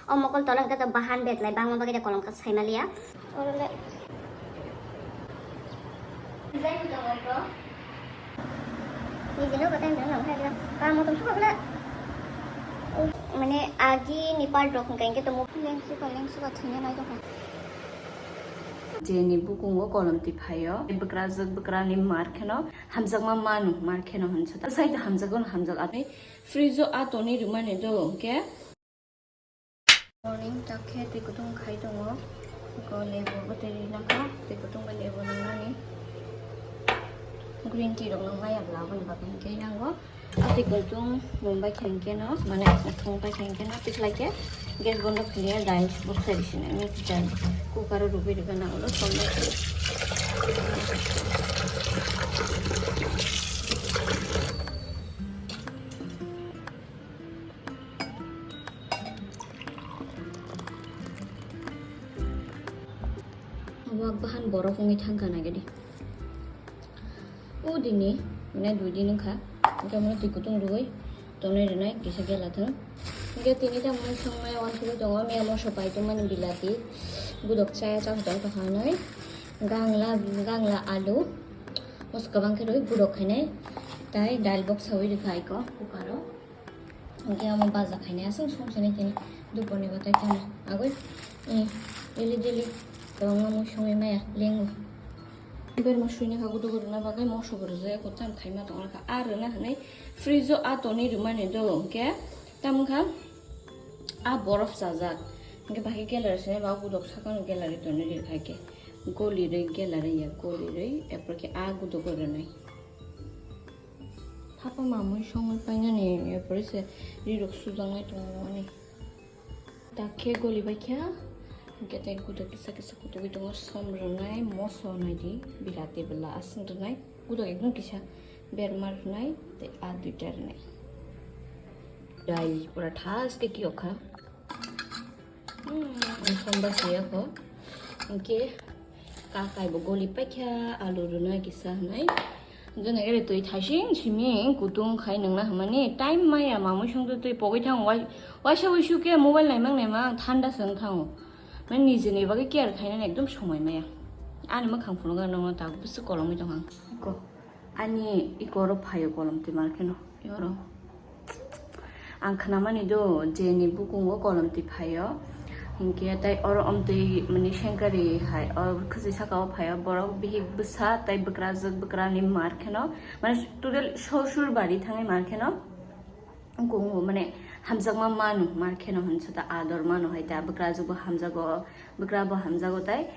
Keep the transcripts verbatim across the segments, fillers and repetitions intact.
O mokol tola hwnkhe to bahan betlai bangma bagwi de kolom kha saimaliya. Oro le design tongo bro. Nijino bwtang tong nang kha, kaam tong suka bwla. Mane agi ni part rok hwnkha hwnkhe to muk lengsu ka, lengsu ka thwina nai tongkha. Jeni bukungo kolom twi phaio, bwkrajwk bwkrani mar kheno hamjakma manu, mar kheno hwnsa ta. Sai ta hamjakgo, hamjak atwi fridge o a tonwi rwmani do hwnkhe. Morning, tak khe twi kutung khai tongo. Eko lebu bwtwi rinakha, twi kutung bai lebu nangnani. Green tea rok nang maya bwla aboni bagwi hwnkhe yango. A twi kutung mung bai khe hwnkhe no, mane thung bai khe hwnkhe no, tikhlai khe gas bondo khwlaiya, dal bwkhwlai rwsini, mixture cooker o rwgwi rwgana ulo sombai. Wak bahan borok wngwi thangkha nagedi. O dini, mane dui din wngkha. Hwnkhe omo twi kutung rwgwi tonwi rwnai kisa gela thung. Hwnkhe tini tamo songnai wansugwi tongo, miya moso pai tongmani bilati. Budok chaya chang tong tong kha hwnwi. Gangla, gangla alu. Moso kwbang khe rwgwi budok khainai. Tai dal bok sawi rwkha iko cooker o. Hwnkhe omo baja khainai aswk song sini tini duporni batai tamo agoi, eh, daily daily kwbangma mui songwi maya lengo. Berma suina kha gudu gudu na bagwi moso bo rwjak, eko cham khaima tongna kha. A rwna hwnwi fridge o a tonwi rwmani do hwnkhe tamo kha a borof chajak. Hwnkhe bahai gallery sini ba gudok sakano gallery tonwi rwkha khe goli rwi gallery ya goli rwi epor khe a gudogo rwnai. Phapa mamui songwi painani, epore se rirok sujaknai tongo ani. Dakhe goli baikha, hwnkhe tei gudok kisa kisa kutugwi tongo, som rwnai, moso naidi, bilati bwla aswk rwnai, gudok ekdom kisa berma rwnai, tei a duita rwnai. Dai pura thas khe kiyokha. Hmm, sombar kiyokho. Hwnkhe kakai bo goli paikha, alu rwna kisa hwnwi. Jona gari twi thaising simi kutung khai nungna hwnmani time maya mamui songtwi twi pogwi thango, wai-, waisa waisu khe mobile naimang naimang thanda se wng thango. Mane nijini bagwi care khainani ekdom somoi maya. Ani mwkhang phunukgo nokno tabuk bwswk kolomwi tongkha ang. Ani iko oro phaio kolom twi mar kheno, oro. Ang khnamani do, jeni bukungo kolom twi phaio. Hinkhe tai oro omtwi mani sengkari hai, o khwchwi saka o phaio. Borok bihik bwsa tai bwkrajwk bwkrani mar kheno. Mane total sosur bari thangwi mar kheno. Kungo mane hamjakma manu mar kheno hwnsa ta ador manu hai ta. Bwkrajwk bo hamjago, bwkra bo hamjago tai.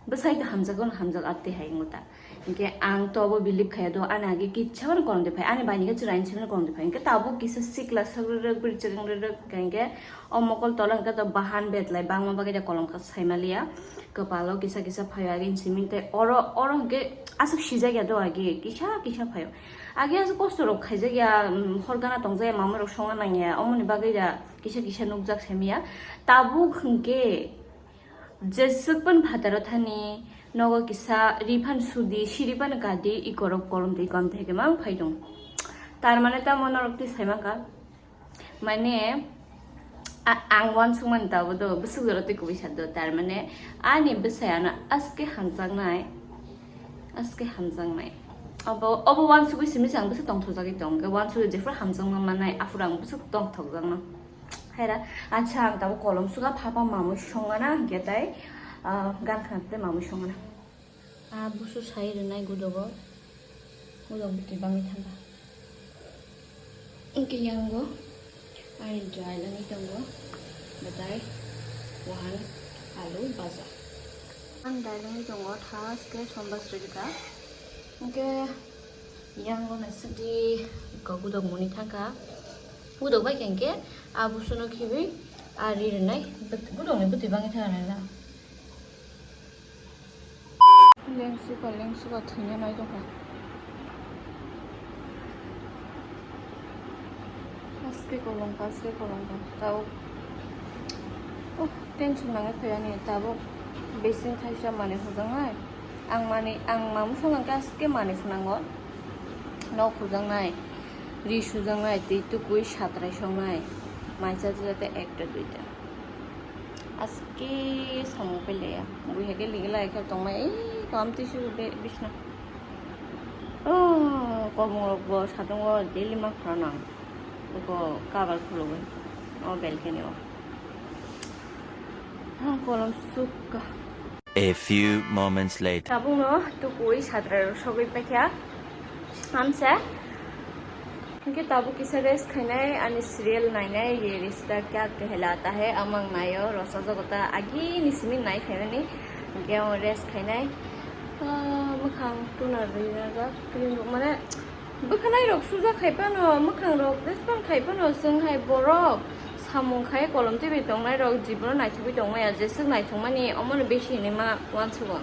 Bwsai to hamjago, hamjak arte hai wngta. Hinkhe ang to abo believe khaya do, ani age kitsa phano kolom twi phai, ani bai ni khe chwrai ni simi kolom twi phai. Hinkhe tabuk kisa sikla sak rwrwk, bwrwi chwrwng rwrwk, hinkhe o mokol tola hinkhe to bahan betlai bangma bagwi da kolom kha saimaliya. Kwpalo kisa kisa phaio age simi tei oro, oro hinkhe aswk sijak ya do age, kisa kisa phaio. Age aswk kosto rok khaijak ya, um, hor gana tongjak ya, mamui rok songna nang ya, omoni bagwi da kisa kisa nukjak saimaya. Tabuk hinkhe Jeswk phan phataro thani nogo kisa ri phan sudi, siri phan kadi, ikorok kolom twi kom thai khe mang phai tong. Tar mane tamo norok twi sai mankha. Mane, a-, ang uansuk mani tabuk do, bwswk jora twi kubui sa do. Tar mane, ani bwsai ano aske hamjaknai, aske hamjaknai. Obo, obo uansugwi simi se ang bwswk tongthokjagwi tong. Uansugwi jephuru hamjakma mannai, aphuru ang bwswk tongthokjakno. Haira, acha, ang tabuk kolom suga, phapa mamui songana, hinkhe tai, ah, gan khna tei mamui songana. Ah, busu sai rwnai gudogo, gudok bwtwi bangwi thangkha. Hinkhe yango, ani dry wngwi tongo, bwtai, wahan, alu, baja. Ang dry wngwi tongo, thaske sombar srikha. Hinkhe, Yango naisidi iko gudok muni thangkha. Gudok bai khe hinkhe a busuno khibi a ri rwnai. Gudokni bwtwi bangwi thangkha na. Lengsuka, lengsuka thwina nai tongkha. Aske kolom, aske kolom, tao. Oh, tension nangwi phai ani, tabuk bising thaisa manwi hujaknai. Ang manwi, ang mamung songkha aske manwi phunango. Nok hujaknai, ri sujaknai, twi tukui satrai soknai. Mai cha cha te ekta duita. Aske samung pele ya. Bui hake ligi lai khe tongma ei kam tisu be bisna. Oh, kobong rok bo satung o daily ma khana nang. Uko cover khulugwi. O balcony o. Ha, kolom sukka. A few moments later. Tabukno tukui sadra rok sogwi paikha. Hamsa. Hingke tabuk kisa rest khainai, ani serial nainai, Ye Rishta Kya Kehlata Hai, amang naio, rosa jagota agi ni simi nai khainani, hingke o rest khainai. Ah, mwkhang tuna rwi rajak, cream rok mane bwkhanai rok suja khai phano, mwkhang rok respond khai phano, chwng hai borok samung khai kolom twibi tongnai rok jibono naithogwi tongmaya, jeswk naithokmani omono besi hinwi ma uansugo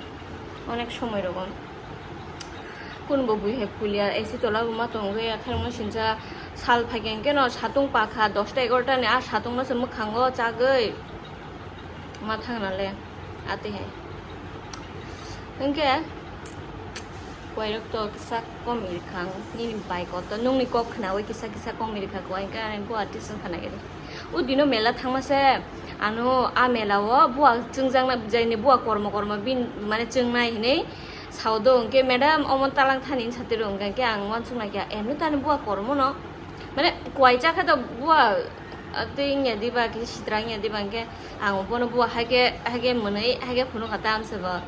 onek somoi rogo. Kunbo bui hai phulia, A C tola bo ma tongwi, akhirokno sincha sal phaikhe hwnkhe no satung pakha dosta egarota ni, ah satung no se mwkhango chagwi ma thangna le atwi hai. Hwnkhe koirok to kisa kom iri khang, nini bai koto, nungni kok khnawi kisa kisa kom iri kha, koi hwnkhe ani Guwahati swng khna gede. O dino mela thangma se, ano a mela o buwa chwngjakna, jaini buwa kormo kormo bin mane chwngnai hinwi sao do, hwnkhe madam omo talang thani hinwi satiro, hwnkhe ang uansuk naikha, emni tani buwa kormo no, mane kwai chakhe do buwa, ah, tei wngya diba, kisa sitra wngya diba, hwnkhe ang bono buwa haikhe, haikhe mwnwi, haikhe phunukha tamse bo,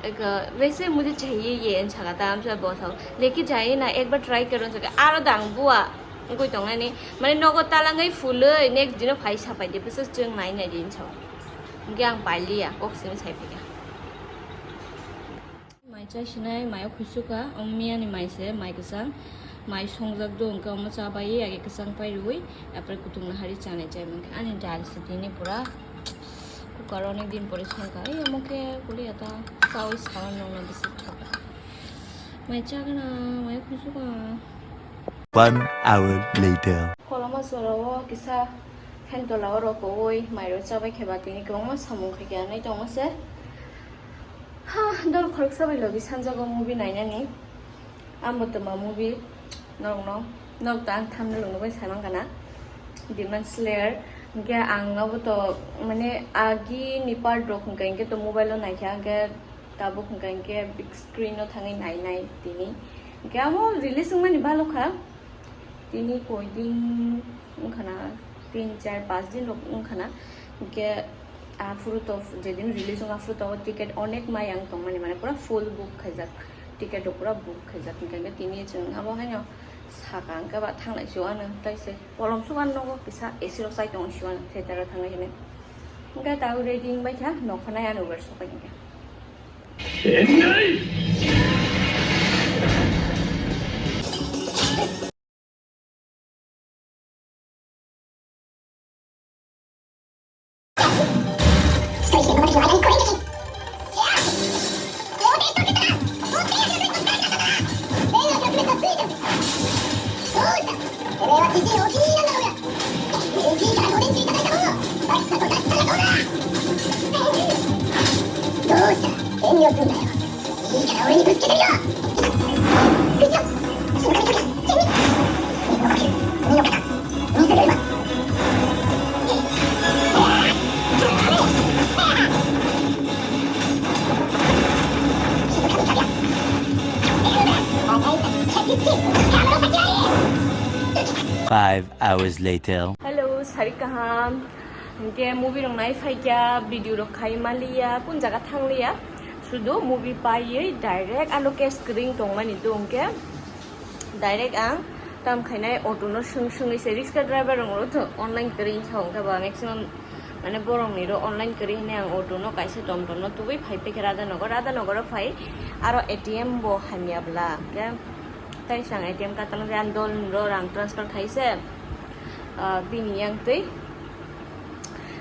eko, "वैसे मुझे चाहिए ये," hinwi sakha tamse bo sao, "लेके जाइए ना, एक बार try करो," hinwi sakha, aro do ang buwa wngwi tongnani, mane nogo talangwi phulwi next dino phai sapai di, bwswk chwng nai nai di hinwi sao. Hwnkhe ang pailiya, kok simi sai phaikha. Mai cha sinai, mai o khuisukha, omo miyani mai se, mai kwchang, mai songjak do, hwnkhe omo cha bai, age kwchang pai rwui, apre kutung nahari chanai chai mankha. Ani dal se tini pura cooker o onek din pore songkha. Ei, omo khe kuli ata chaui sawan nongna bisi thok. Mai chagana, mai o khuisukha. One hour later. Koloma chwra o kisa fan tola o rokoi mai rok chabai khe ba tini kwbangma samung khai khe anai tongo se. Ha, dol khoroksa bai logi sanjago movie nainani. Amo toma movie norokno, norok to ang thumbnail rokno bai sai mankha na. Demon Slayer. Hwnkhe ang abo to mane agi ni part rok hwnkhe hwnkhe to mobile o naikha, hwnkhe tabuk hwnkhe hwnkhe big screen o thangwi nainai tini. Hwnkhe amo release wngmani balo kha. Tini koi din wngkha na, tin, char, panch din rok wngkha na. Hwnkhe aphuru to jedin release wng aphuru to ticket onek mai ang tongmani, mane pura full book khaijak, ticket rok pura book khaijak. Hwnkhe tini chwng abo haino saka hwnkhe ba thanglai si uanw, tai se kolom sugan nogo kisa A C rok chai tongo si uanw theater o thanglai hinwi. Hwnkhe tabuk ready wngbai kha, nokha nai ano uber sopai hwnkhe. Five hours later. Hello, sari kaham. Hingke movie rok nai phaikya, video rok khai maliya, kun jaga thangliya. Sudu movie paiwi direct ano cash kring tongmani do hingke direct ang tam khainai auto no swng swngwi se riksha driver rok no to online kring sa hingke ba maximum mane borok ni ro online kring hinwi ang auto no kaisa tom tom no tubui phai phaikha Radhanagar, Radhanagar o phai aro A T M bo hamya bla hingke. Tai sang A T M card tangwi ang dol ni ro rang transfer khai se, ah, bini yang twi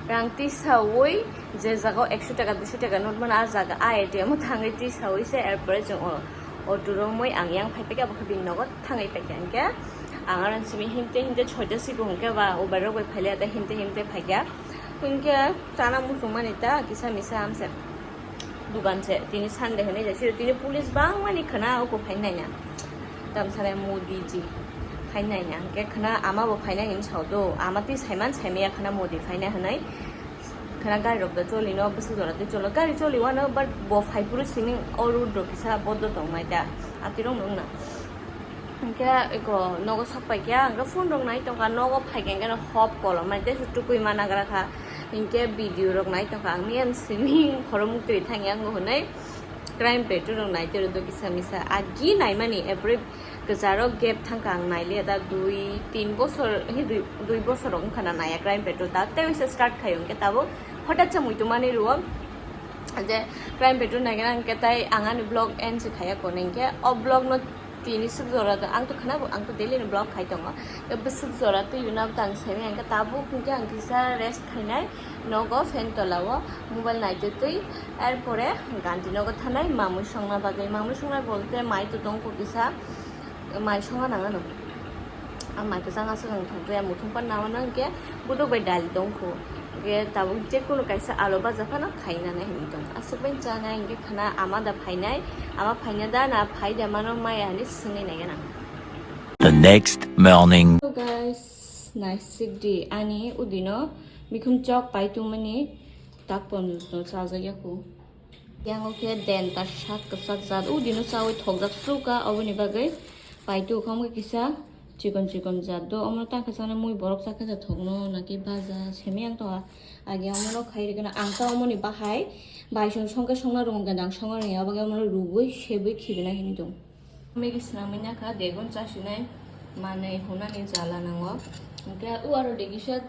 rang tisawi je jaga o ekso taka, duiso taka note mano, ah jaga ah A T M o thangwi tisawi se, er pore chwng o auto romwi ang yang phai paikha, abo khe bini nogo thangwi paikha. Hingkhe ang aro simi himte himte soita sibu hingkhe ba uber rok bai phailiya, tei himte himte phaikha. Hingkhe chana muchungmani ta kisa misa amse. Dugan se, tini Sunday hinwi jai siro, tini police bangmani khwna uko phainai na. Tamsare Modi ji phainai na, hingke khwna ama bo phainai hinwi sao do, ama twi saiman saimaya khwna Modi phainai hinwi. Khana gari rok da choli no, bwswk jora tei cholo, gari choli wano, but bo phai phuru sini o road rok kisa bodo tong nai da, ati rok nung na. Hingke eko nogo sok pai kha, hingke phone rok nai tong kha, nogo phai khe hingke no hop kolom nai tei tukui ma nagra kha, hingke video rok nai tong kha, ang miyan simi khoro muktwi thang yang hwnwi crime petrol rok nai tei rw do kisa misa agi nai mani every Kwcharo gap thangkha ang nailiya da dui tin bosor, he dui, dui bosor rok wngkha na naiya crime petrol da tei waisa start khaio hwnkhe tabuk hothat se muitu mani rwo je crime petrol naigena hwnkhe tai ang ani vlog end se khaiya kone hwnkhe o vlog no tini swk jora da ang to khna bo ang to daily ni vlog khai tongo bwswk jora twi rwna tang semi hwnkhe tabuk hwnkhe ang kisa rest khainai nogo fan tola o mobile naitwi twi er pore ganti nogo thanai mamui songna bagwi mamui songnai bolte mai to tongkho kisa. Mai songa nang ano. A mai kwchang aswk ang thangkhe, muthung pan nang ano hwnkhe budok bai dal tongkho. Hwnkhe tabuk je kunu kaisa alo baja phano khaina nai hinwi tong. Aswk bai chanai hwnkhe khana ama da phainai, ama phaina da na phai da mano maya hinwi swngwi nai gana. The next morning. Hello guys, naisik di ani udino mikhum chok pai tongmani tak pon no chajak yaku. Yang o khe denta sak kwchak jat, o dino chawi thokjak sukha, oboni bagwi paitu kha wngkha kisa chikon chikon jat do, omono tangkha sana mui borok chakha ja thokno naki baja semi ang tongkha. Age omono khai rikana ang ta omoni bahai bai song songkhe songna rwngkha dang songna rwngya, obagwi omono rugwi sebwi khibina hini tong. Maggi swnamwi nakha, degon chasinai manwi hunani jala nango. Hwnkhe o aro degisa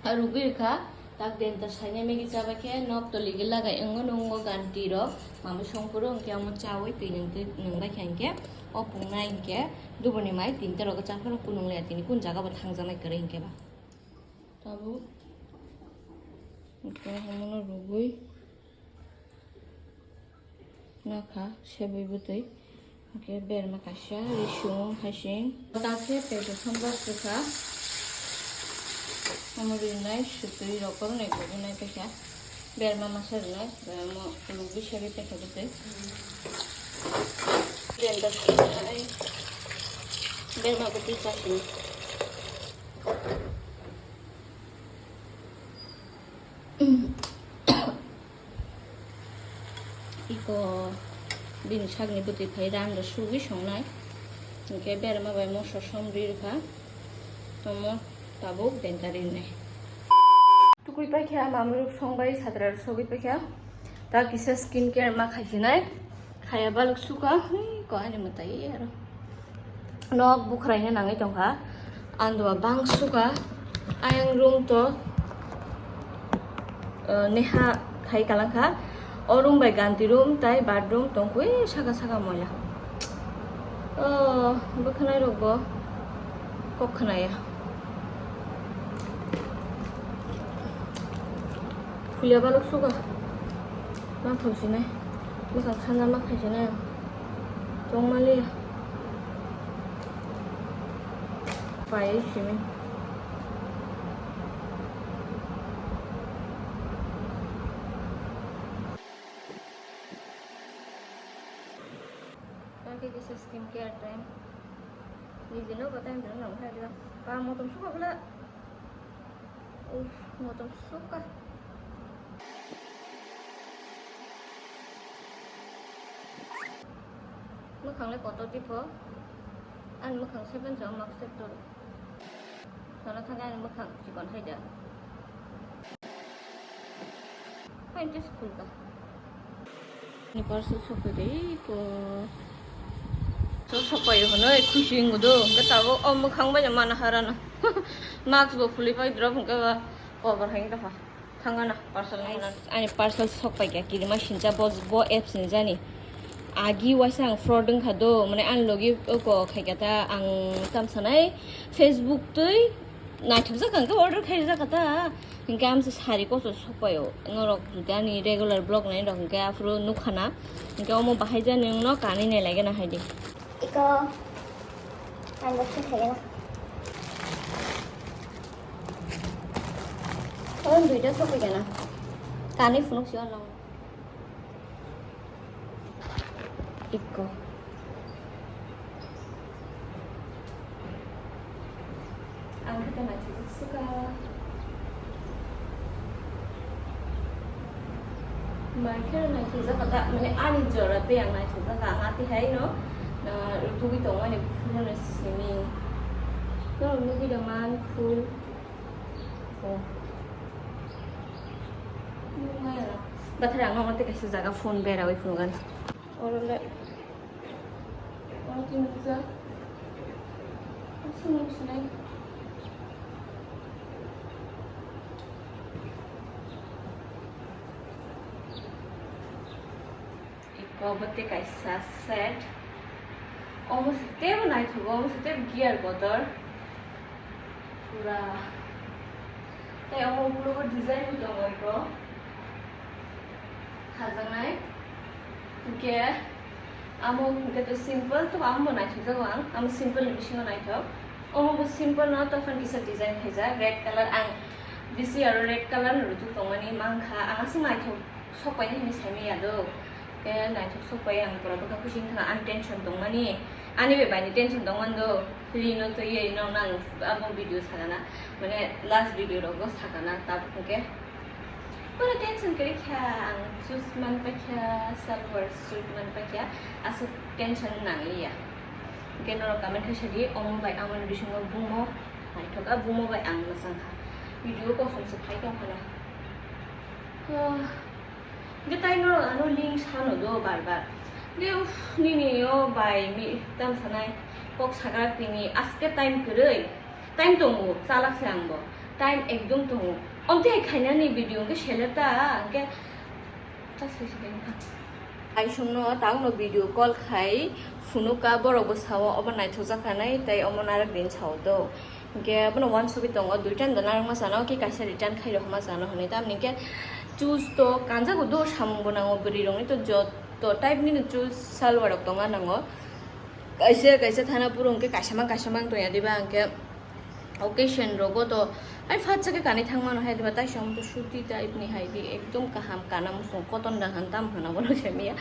rugwi rwkha, tak denta sainai Maggi chaba khe nok toli gwi lagai wngo nungo ganti rok. Mamwi songphuru hwnkhe omo chawi twi nwng twi nwng bai kha hwnkhe o pungnai hwnkhe duboni mai tinta rogo chaphano kunung laya tini kun jaga bo thangjaknai kwrwi hwnkhe ba. Tabuk hwnkhe omono rugwi. Nakha sebwi bwtwi. Hwnkhe berma kaisa, risung, haising. Dakhe pejo thomjak kwkha. Omo rinai swtwi rok kono nai kobo nai paikha. Berma masa rinai, berma rugwi sebwi paikha bwtwi. Blender ai berma bwtwi chasing. Iko bini sakni bwtwi phai rang da sugwi songnai. Hwnkhe berma bai moso som ri rwkha. Omo tabuk denta rinai. Tukui paikha, mamruk songbai satra sogwi paikha. Ta kisa skin care ma khaisinai. Khaya baluk suka, hui, ko ani mwtai aro. Nok bukhraina nangwi tongkha. Andwa bang suka. Ayang room to, eh, neha khai kalangkha. O room bai ganti room tai bathroom tongkhui saka saka moila. Oh, bwkhanai rokbo kok khnaya. Phulia balok suka. Ma thoksinai. Mwkhang sanja ma khaisinai. Tongmaliya. Pai simi. Tangke kisa skin care time. Nijino ba time dino nang hai dilo. Pa motom suka bela. Uff, motom suka. Mwkhang le kotor di pho. Ani mwkhang seven jong mak septor. Sana thangke ani mwkhang chikon hai da. Paintes khulka. Ni parcel sokoi de ko. So sokoi hono khusi ngudo. Hwnkhe tabuk o mwkhang bai mana harana. Mask bo khuli pai drop hwnkhe ba cover hai dapha. Thangana parcel nangna. Ani parcel sok pai kha kirima sincha bo, bo apps ni jani. Agi waisa ang fraud wngkha do, mane ani logi oko khaikha ta ang tamsanai Facebook twi naithokjak ang khe order khaijak kha ta. Hinkhe amsa sari koso sok paio. Norok jodi ani regular vlog nai rok hinkhe aphuru nukha na. Hinkhe omo bahai jani wngno kanwi nai laigena haidi. Iko. Ang bo khe khaigena. Oh, duita sok paikha na. Kanwi phunuk si ono. Iko. Ang khe ta naithok suka. Mai khe naithokjak kha da, mane ani jora tei ang naithokjak kha, ang atwi hai no, ah, rwtugwi tongmani phuru no simi. Norok nugwi da man phul. Oh. Nukmaya na. Bathara ang norok tei kaisa jaga phone berawi phunukgani. Oro le. Oro tei nukjak. Aswk nung sinai. Eko bo tei kaisa set. Omo se tebo naithogo, omo se tebo gear kotor. Pura. Tei omo ulo bo design bo tongo eko. Khajaknai. Hwnkhe amo hwnkhe to simple, to amo bo naithokjago ang. Amo simple ni bisingo naithok. Omo bo simple no, tophan kisa design khaijak, red color. Ang bisi aro red color no rwchuk tongmani mankha. Ang aswk naithok sok painai hinwi saimanya do. Khe naithok sok pai ang pura bwkha kuching thangkha, ang tension tongmani. Ani bai baini tension tongmani do. Rino twiwi no nang abo video sakana. Mane last video rogo sakana tabuk hwnkhe. Pura tension kwrwi kha ang, shoes man paikha, salwar suit man paikha, aswk tension nangliya. Hwnkhe norok comment khe sadi, omo bai amoni bisingo bumo naithok, a bumo bai ang mwchang kha. Video kosom se phai tong phano. Ah, hwnkhe tai norok ano link sano do bar bar. Hwnkhe uff, nini o bai mi tam sanai kok sakrak tini aske time kwrwi. Time tongo, chalak se ang bo. Time ekdom tongo. Omtwi hai khainani video hwnkhe seler ta, hwnkhe ta sai se khe wngkha. Aisungno tangno video call khai phunuka, borok bo sao obo naithokjak kha nai, tei omo narwk din sao do. Hwnkhe abono uansugwi tongo, duitan da narwkma sano, khe kaisa return khai rwkma sano hwnwi. Tamni hwnkhe choose to kanjago do, samung bo nango, bwrwi rokni to joto type nino choose salwar rok tongo nango. Kaisa kaisa thana phuru hwnkhe kaisa mang kaisa mang tongya diba, hwnkhe occasion rogo to ai phatsa khe kanwi thangmano hai diba, tai song to suti type ni hai di ekdom kaham kana musung cotton da han tam hana bono semiya,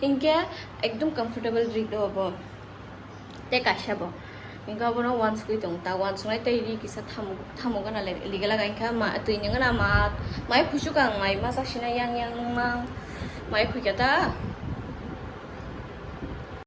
hwnkhe ekdom comfortable ri do bo. Tei kaisa bo hwnkhe abono uansugwi tongo, ta uansuknai tei ri kisa thamuk thamuk gana le ligala gankha ma twi ni gana ma mai phusuk ang mai masa sina yang yang nungma mai khuikha ta.